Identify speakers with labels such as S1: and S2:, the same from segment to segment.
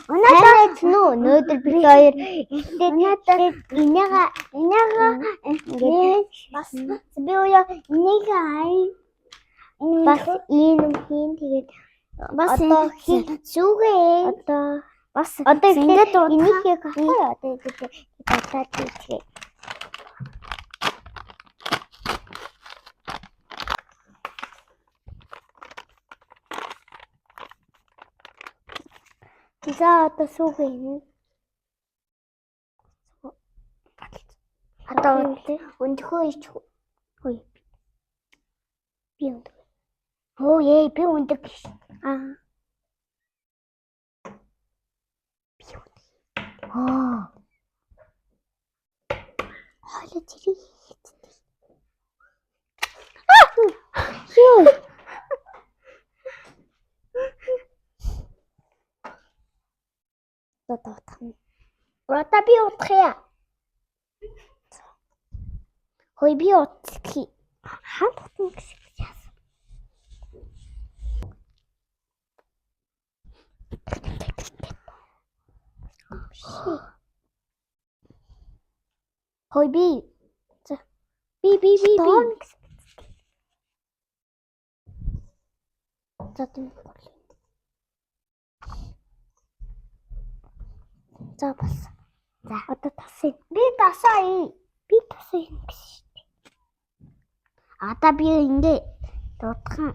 S1: Өнөөдөр
S2: Сайн үү? Өнөөдөр бид хоёр
S1: өнөөдөр
S2: энийга
S1: энийгээ
S2: ингээд
S1: бас би үе энийг ай
S2: бас ийм юм хийн, тэгээд
S1: бас
S2: одоо
S1: зүгээ
S2: одоо
S1: бас
S2: одоо
S1: ингээд
S2: ингээд энийг
S1: удах
S2: хийх байхгүй юу? Одоо ингээд бодоод хийчихье.
S1: За, одоо сүгэ хийнэ. Одоо өндөхөө ичих.
S2: Ой. Би өндөг.
S1: Хөө ээ, би өндөг биш.
S2: Аа.
S1: Би өндөг. Аа.
S2: Хойлоо зэрэг хийцтэй. Юу? Одоо дуутах нь.
S1: Одоо би удах яа. Хөөе, би удах.
S2: Хаан тутна гэсэн яасан.
S1: Хөөе, би. За. Би би би би.
S2: Доор гэсэн. За, тийм бол. За, болсон.
S1: За.
S2: Одоо тасыг.
S1: Би тасаа ий.
S2: Би тасыг гэсэн шүү дээ.
S1: Одоо би ингээ дутхан.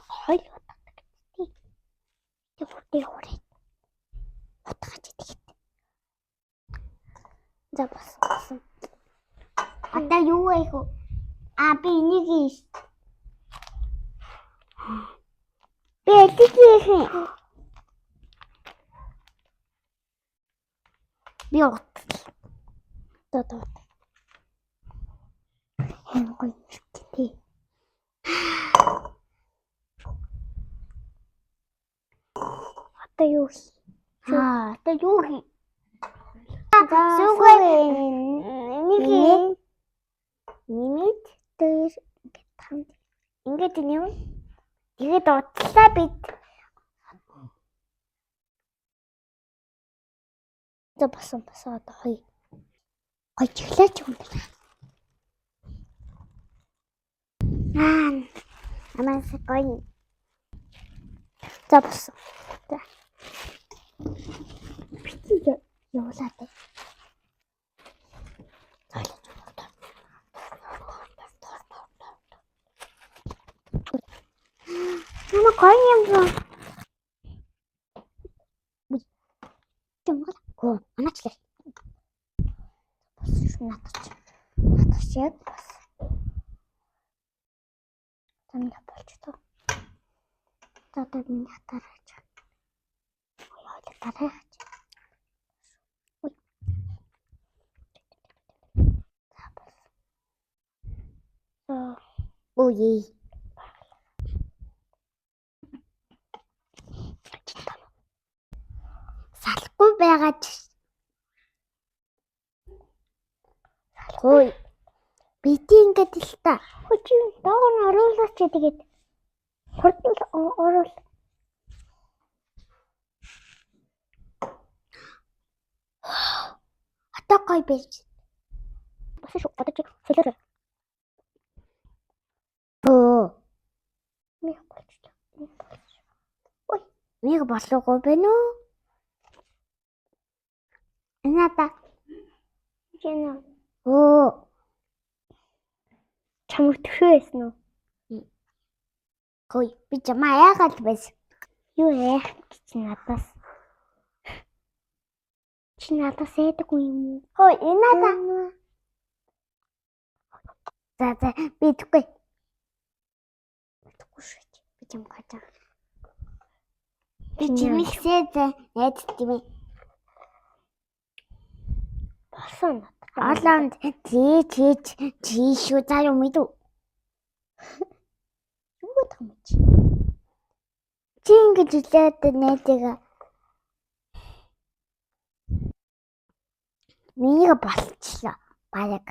S2: Хоёул утгадаг гэдэг. Тэг хүрээ хүрээ. Утгаж идэхэд. За, болсон болсон.
S1: Одоо юу вэ хөө? А, би энийг ий. Би элэг хийх юм. Би утгал.
S2: Одоо дуут. Хэн гоё тий. Одоо юу хий?
S1: Аа, одоо юу хий?
S2: За,
S1: Сүгэ энийг хий. Нэмээд
S2: дээр ингээд там
S1: ингээд нэм. Тэгээд утлаа бид.
S2: За, болсон болсон, одоо хоёр. Гоё чиглээч юм байна.
S1: Аа. Амаас гоё.
S2: За, болсон. За. Бити явуулаад бай.
S1: Мама, гоё юм боо.
S2: Юм гал.
S1: Гоо, анаачлаа.
S2: Болсон шүү надад чи. Надад чи яг бас. Замд болчихлоо. За, одоо миний хатаараач. Хоёул дараач. Ой. За, болсон. За.
S1: Үгүй. Салахгүй байгаа ч. Хөөе. Бити ингээд л та.
S2: Хөө, чи доогоор нь оруулаач, тэгээд хурдан оруул.
S1: Одоо гоё байж.
S2: Болсон шүү. Одоо чи солиорой.
S1: Өө.
S2: Мих болчихлоо. Мих болчихлоо.
S1: Нэг болоогүй байна уу? Надаа.
S2: Гэнэ.
S1: Өө.
S2: Чамаг төхөө байсан уу?
S1: Хөөе, би чамаа яагаад байсан?
S2: Юу яах гэж надаас. Чи надаас айдаггүй юм уу?
S1: Хөөе, энэ надаа. За за, би идэхгүй.
S2: Идэхгүй шүү. Би чам гажаа.
S1: Би чимэгсээ за найддаг юм.
S2: Болсон надад.
S1: Олонд чи чи чи шүү, за юу мэдв.
S2: Юу гэдэг юм чи?
S1: Чи ингэж үлээд найдага. Миний болчлоо. Бараг.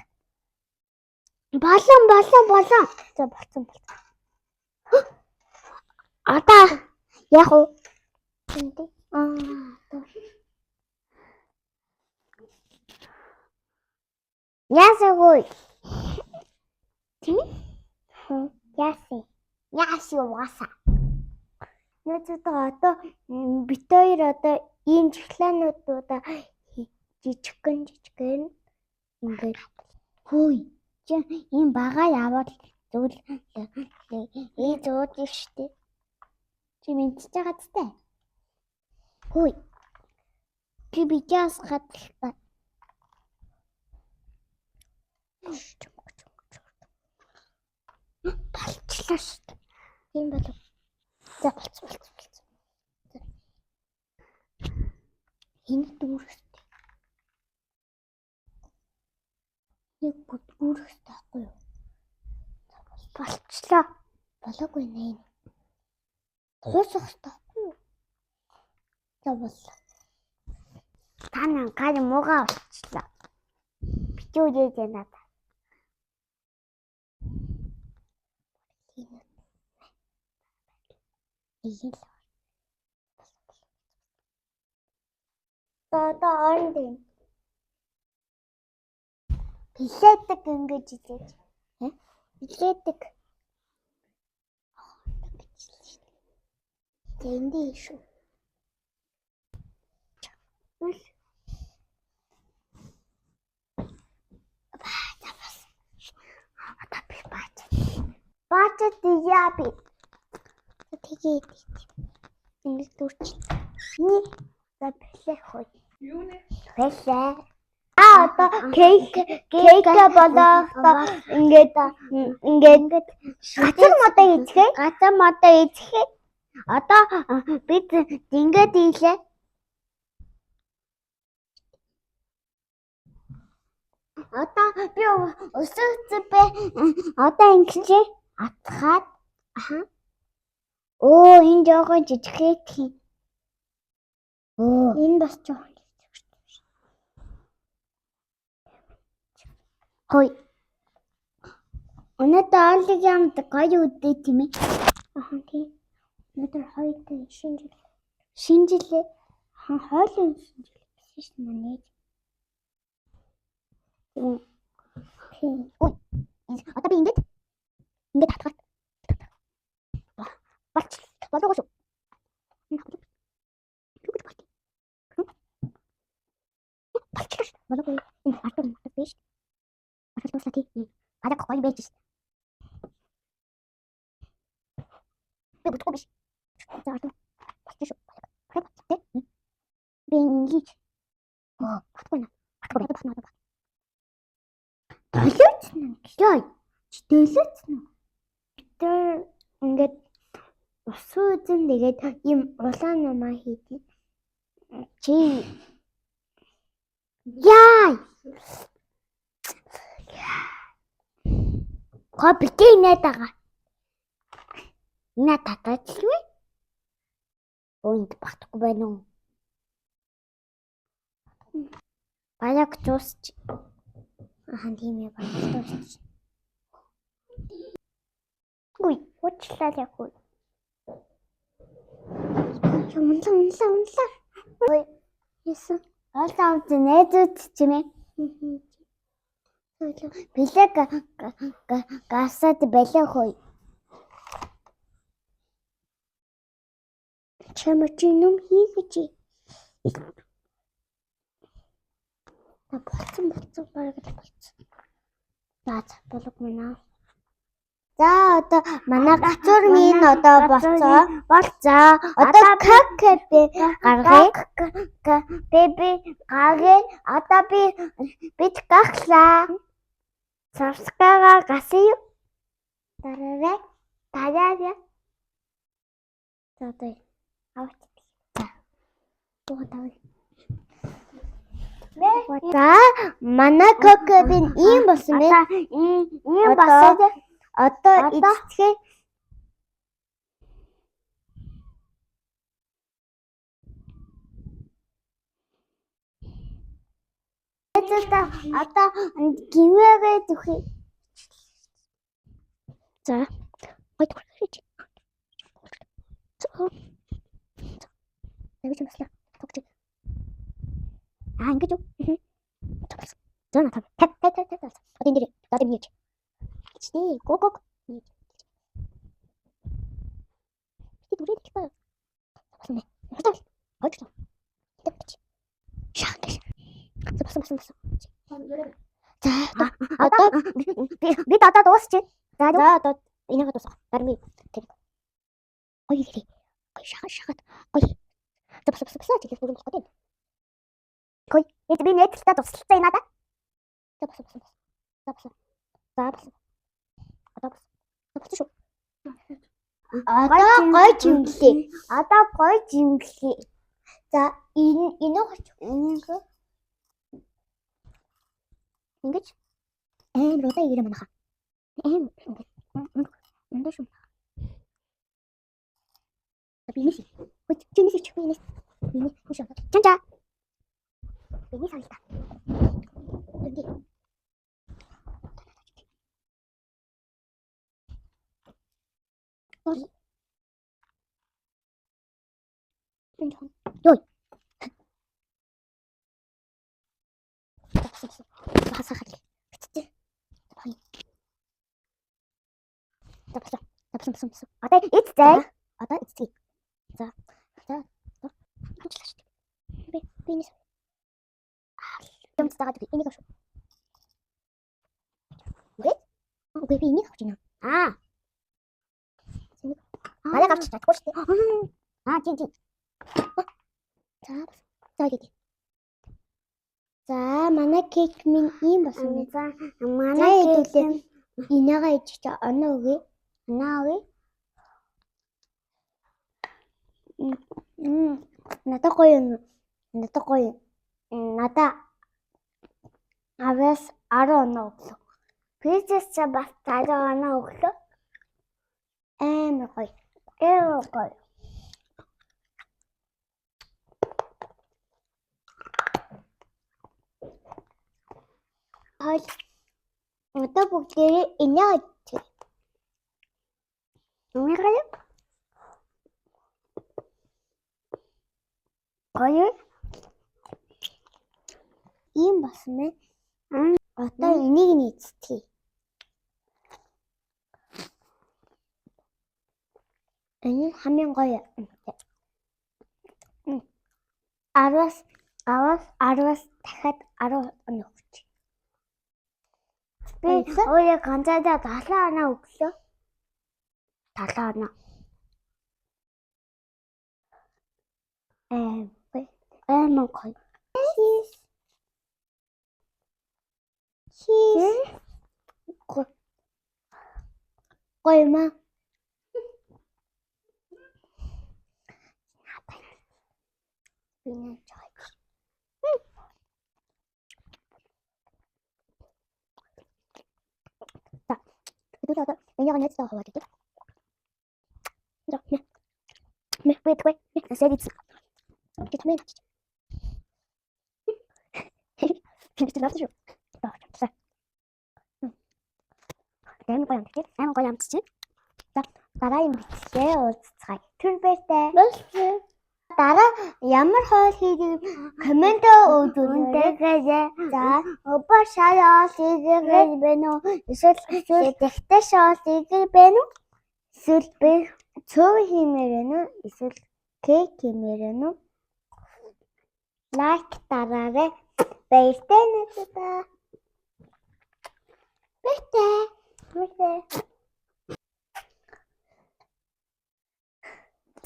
S1: Болон болон болон.
S2: За, болсон болсон.
S1: Одоо яг уу
S2: Энд. Аа. Яасгүй.
S1: Тийм
S2: үү? Яасан.
S1: Яасан угаасаа.
S2: Нөөцөдөө одоо бит хоёр одоо ийм жиглаануудаа жижигхэн жижигхэн ингээд
S1: хөөе. Чи ийм багаа яваад зүйл ээ зууд штэ. Чи мэдчихэж байгаа зү? Хөөе. Чи бидээс гадалтай.
S2: Болчлоо штэ. Тийм болов. За болцсон болцсон болцсон. Энэ дүүрэх хэрэгтэй. Нэг бүр дүүрэх хэрэгтэй байхгүй юу?
S1: Болчлоо.
S2: Болоогүй нэ. Хуусах хэрэгтэй байхгүй юу? За боллоо.
S1: Та нан гар муугаа болчлоо. Бичүү жээ надад.
S2: Нэг л. Одоо оронд юм.
S1: Билээдэг ингэж хэлээж. Билээдэг.
S2: Тэндээ шүү.
S1: Үл. Баа бас. Одоо би баач. Баач дийя би.
S2: Тэгээд ингэж дүүрч.
S1: Ни за билээ хой.
S3: Юу нэ?
S1: Билээ. А одоо кейк кейк болоо ингээд ингээд газар модоо хийцгээе. Газар модоо хийцгээе. Одоо бид ингээд ийлээ. Одоо би өсөөцбэ одоо ингэж атхаад аха. Оо энэ жоохон жижигхэн тийм. Оо
S2: Энэ бас жоохон жижиг.
S1: Хой. Өнөөдөр орлог юмд гоё үдээ тийм ээ.
S2: Аха тийм. Өнөөдөр хоёртой шинэ жил.
S1: Шинэ жилээ.
S2: Аха хойлон шинэ жил гэсэн шин манай. Тийм.
S1: Ой. Одоо би ингээд ингээд татгаад болч болоогүй шүү. Юу гэж болчих. Болчихлоо шүү. Болоогүй. Энэ артур нь биш. Болол дуслаа тий. Бараг гоё байж шүү. Би бүтэхгүй биш. За артур болчих шүү. Бараг болчих тий. Би ингэж оо батгүй наа. Батгүй батгүй батгүй.
S2: Долооцно гэж.
S1: Йой. Чи төлөөцнө.
S2: Бид нар ингээд ус үзэн тэгээд ийм улаан нумаа хийдэг.
S1: Чи Яа. Ко битээ инээд байгаа. Наа татаачлгүй. Өөнд багтахгүй байна уу? Баяг дуусч.
S2: Аха тийм ээ баяр дуусч.
S1: Үгүй, уучлаа яг үгүй.
S2: Унлаа унлаа унлаа.
S1: Ой,
S2: Яасан.
S1: Олон амт найзууд ч юм ээ. Билэг гасаад балиа хой.
S2: Чам чи нүм хийгэж. Та болцсон болцсон бараг л болцсон.
S1: За болог мэнэ. За одоо манай гацуур минь одоо болцоо. Болцоо. Одоо ККБ гаргая. КБ гаргая. Одоо би бид гаглаа. Subscribe гасъя.
S2: Дараарай.
S1: Дараарай.
S2: За одоо аваач. За. Буу тавь.
S1: За манай ККБ нь ийм болсон байна. Ийм болсон. Одоо эцэцгээ Одоо гинвэгээ зүхий.
S2: За. Гой тохирч. За.
S1: За, би ч баслаа. Тогч. Аа, ингэж үү? За, на 50 50 50 50. Одоо энэ дээр одоо энэ хийж. Чтэй. Го го. Би дүрээд их ба. Болсон нэ. Одоо хойчлоо. Тэгч. Шах гэж. За, болсон болсон болсон. За, одоо бид одоо дуусчих. За, одоо энийг дуусгах. Харин би тэр гоё хэрэг. Гоё шахаад шахаад гоё. За, болсон болсон болсон. Чиглэл бүрэн болох гэдэг. Гоё. Эд би найдалтаа туслалцаа энэ надаа. За, болсон болсон болсон. За, болсон. За, болсон. Одоо болсон. За, болсон шүү.
S2: Одоо гоё жимлээ. Одоо гоё жимлээ. За, энэ энэ хоч
S1: Энийг ингэж амар удаа ирээ манаха. Амар ингэж өндөө шүү. За, би нэг. Хөөе, чи нэг чи би нэг. Би нэг шүү. Чанча. Би нэг савлта. Өнди. Йой. Хасаа хаа. Битцээ. За, болсон. За, болсон болсон болсон. Одоо эцтэй. Одоо эцтэй. За. За. Амчлаа шүү дээ. Би нэг. Аа, юм цаагаад би энийг авах шүү. Үгүй. Үгүй, би энийг авч байна. Аа. Балаг авч чадахгүй шүү дээ. Аа, тийм тийм. За. За, гэдэг.
S2: За, манай cake минь ийм болсон байна.
S1: За,
S2: За,
S1: манай
S2: хэдүүлээ энийгээ ичиж чи оноо өгье. Оноо өгье. Надад гоё юм. Надад гоё. Надад аваас 10 оноо өглөө. Пиццас ч бас 10 оноо өглөө. Амар гоё. Амар гоё. Хоол одоо бүгдээрээ энийгээ ичээ. Энийгээ гоё. Ийм болсон байна. Одоо энийг нь идчихье. Энэ нь хамгийн гоё юмтай. 10-аас 10-аас 10-аас дахиад 10 оноо өгч. Би өөрөө ганцаардаа 7 оноо өглөө. 7 оноо. Аим гоё. Аймаг гоё. Cheese. Cheese. Гоё. Гоё юм аа. Би нэ чой.
S1: За. Хэдүүлээ одоо энийг найзтайгаа хуваад идэв. За, мэ. Мэ, бэтгүй. Сэр иц. Би томьёо авчиж. Би ч навсан шүү. За, за. Амар гоё амтчих. Амар гоё амтчих.
S2: За, дараагийн бичлэгээ уулзцгаая. Түр баяртай. Дараа ямар хоол хийгийг comment өгдөөрэй. За, өбөр шар хоол хийгээ байна уу? Эсвэл тэгтээ шоол хийгээ байна уу? Эсвэл би цөв хиймээр байна уу? Эсвэл cake хиймээр байна уу? Like дараарай. Баяртай надад. Баяртай. Баяртай.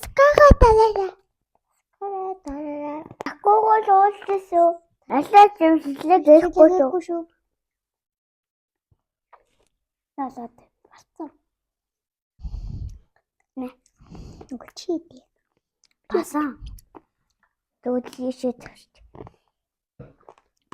S2: Скага дараарай. Скага дараарай. Акуугоо уулзсан. Алаа зэмсэлээ гээхгүй шүү.
S1: Шүү. За, за, болсон.
S2: Нэ. Үгүй чи дээ. Басан. Тэгвэл ийшээ тавьчих.